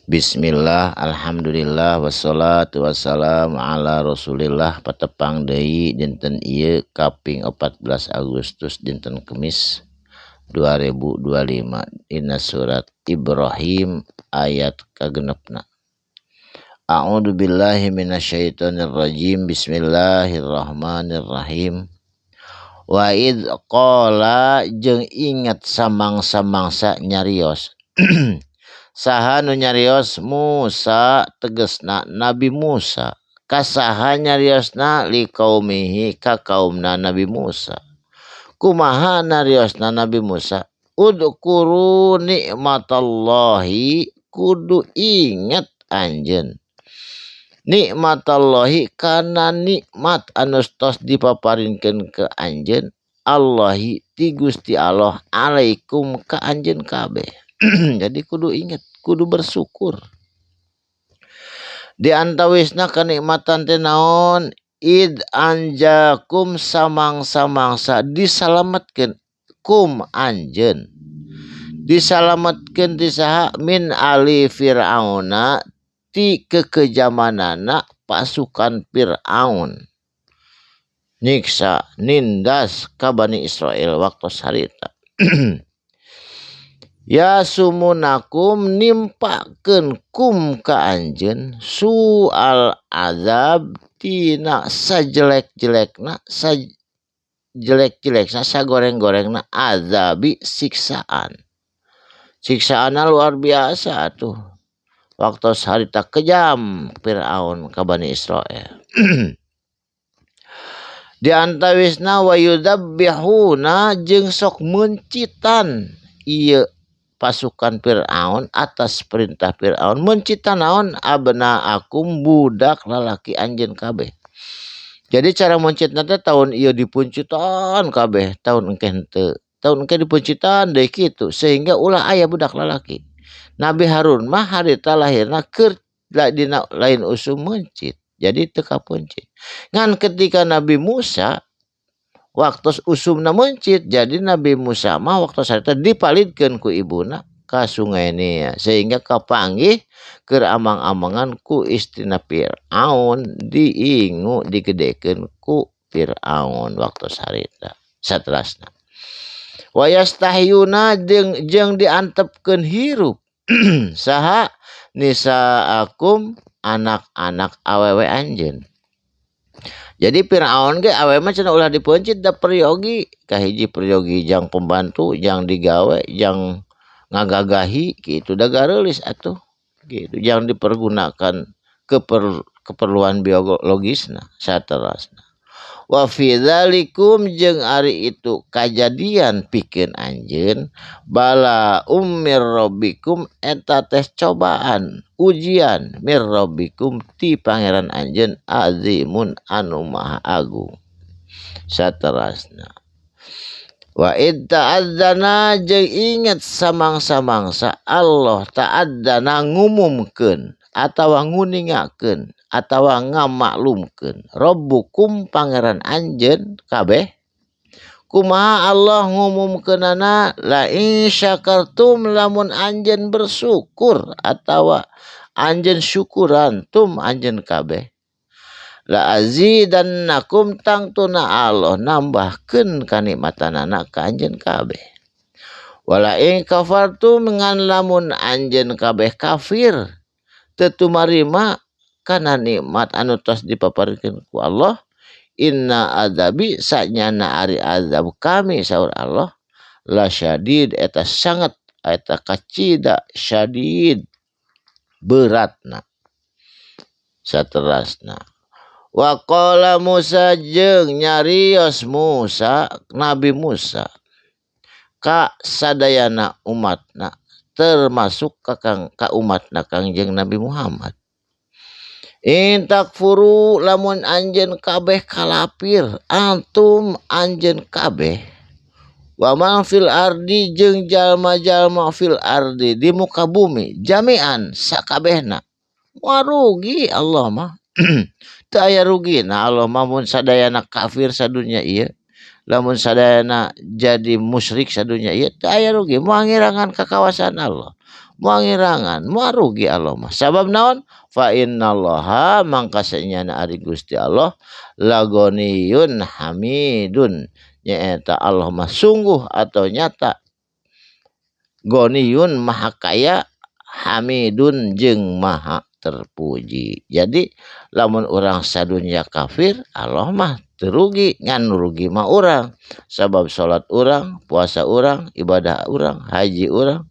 Bismillah, alhamdulillah, wassalatu wassalamu ala rasulillah. Patepang deui dinten ieu kaping 14 Agustus dinten Kemis 2025 dina surat Ibrahim ayat kagenepna. A'udzu billahi minasyaitonir rajim. Bismillahirrahmanirrahim. Wa id qala, jeung ingat samangsa-mangsa nyarios. Saha nu nyarios? Musa, tegesna Nabi Musa. Ka saha nyariosna? Liqaumihi, ka kaumna Nabi Musa. Kumaha nyariosna Nabi Musa? Udkuru nikmatallahi, kudu inget anjeun, nikmatallahi kana nikmat anu tos dipaparinkeun ke anjeun, Allahi ti Gusti Allah, alaikum ka anjeun kabeh. Jadi kudu inget, kudu bersyukur. Di antawisna kenikmatan teh naon? Id anjakum, samangsa-mangsa disalametkeun kum anjeun. Disalametkeun ti saha? Min ali fir'auna, ti kekejamanana pasukan Fir'aun, nyiksa nindas ka Bani Israel waktu harita. Yasumunakum, nimpakeun kum ka anjeun, sual azab, tina sajelek-jelekna, sajelek-jelekna, sagoreng-gorengna, azabi, siksaan. Siksaanna luar biasa tuh waktu harita, kejam Fir'aun ka Bani Israel. Di antawisna wa yudabbihuna, jeung sok mencitan ieu pasukan Fir'aun atas perintah Fir'aun. Mencitan naon? Abnaakum, budak lalaki anjeun kabeh. Jadi cara meuncitna teh tahun ieu dipuncitan kabeh, tahun engke henteu, tahun engke dipuncitan deui kitu, sehingga ulah aya budak lalaki. Nabi Harun mah harita lahirna keur dina lain usum meuncit, jadi teu kapuncit. Ngan ketika Nabi Musa waktu usumna meuncit, jadi Nabi Musa mah waktu harita dipalidkeun ku ibuna ka sungai Nil, sehingga kapanggih keur amang-amangan ku istrina Fir'aun, diingu, digedekeun ku Fir'aun waktu harita. Saterasna wa yastahyuna, jeung jeung diantepkeun hirup saha? Nisaakum, anak-anak awewe anjeun. Jadi Fir'aun ge awewe mah cenah ulah dipeuncit, da peryogi. Kahiji peryogi jang pembantu, jang digawe, jang ngagagahi kitu, da gareulis atuh gitu, jang dipergunakan keperluan biologisna. Saterasna wa fi dzalikum, jeung ari itu kajadian pikeun anjeun, bala ummir rabbikum, eta teh cobaan, ujian, mir rabbikum, ti pangeran anjeun, azimun, anu maha agung. Saterasna wa id ta'adzana, jeung inget samangsa-mangsa Allah ta'adzana, ngumumkeun atawa nguningakeun atawa ngamaklumkeun, rabbukum, pangeran anjeun kabeh. Kumaha Allah ngumumkeunana? La in syakartum, lamun anjeun bersyukur atawa anjeun syukuran, tum, anjeun kabeh, la azidannakum, tangtuna Allah nambahkeun kanikmatanana ka anjeun kabeh. Wala in kafartum, ngan lamun anjeun kabeh kafir, teu tumarima kana nikmat anu tos dipaparkeun ku Allah, inna azabi, sanyana ari azab kami, saur Allah, la syadid, eta sangat, eta kacida syadid, beratna. Saterasna wa qala Musa, jeung nyarios Musa, Nabi Musa, ka sadayana umatna, termasuk ka kang ka umatna Kangjeng Nabi Muhammad, in takfuru, lamun anjeun kabeh kalapir, antum, anjeun kabeh, wa man fil ardi, jeung jalma-jalma, fil ardi, di muka bumi, jami'an, sakabehna, moal rugi Allah mah. Teu aya rugina Allah mah mun sadayana kafir sadunya ieu, lamun sadayana jadi musyrik sadunya ieu, teu aya rugi, moal ngirangan kakawasaan Allah. Moal ngirangan, moal rugi Allah mah. Sabab naon? Fa innallaha mangka sanyana ari Gusti Allah lagoniyun hamidun, nyaeta Allah mah sungguh atau nyata goniyun maha kaya, hamidun jeung maha terpuji. Jadi lamun urang sadunya kafir, Allah mah teu rugi, ngan rugi mah urang. Sabab salat urang, puasa urang, ibadah urang, haji urang,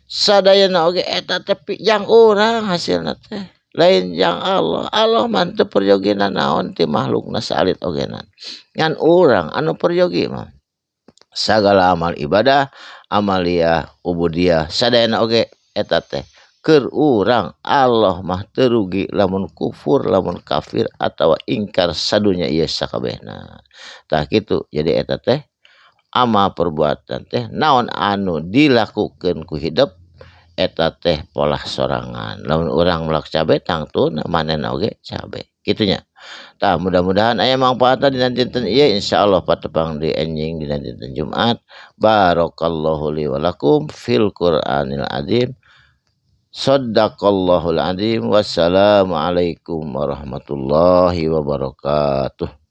sadayana oge eta teh jang urang hasilna teh, lain jang Allah. Allah mah teu peryogi naon ti makhlukna saalit ogena. Ngan urang anu peryogi mah sagala amal ibadah, amaliyah, ubudiyah, sadayana oge eta teh keur urang. Allah mah teu rugi lamun kufur, lamun kafir atawa ingkar sadunya ieu sakabehna. Tah kitu. Jadi eta teh amal perbuatan teh naon anu dilakukeun ku hidep eta teh polah sorangan. Lamun urang melak cabe tangtuna manehna oge cabe. Kitu nya. Tah mudah-mudahan aya mangfaatna dina dinten ieu, insyaallah patepang di enjing dina dinten Jumat. Barakallahu li wa lakum fil Qur'anil azim. Sadaqallahul azim. Wassalamualaikum warahmatullahi wabarakatuh.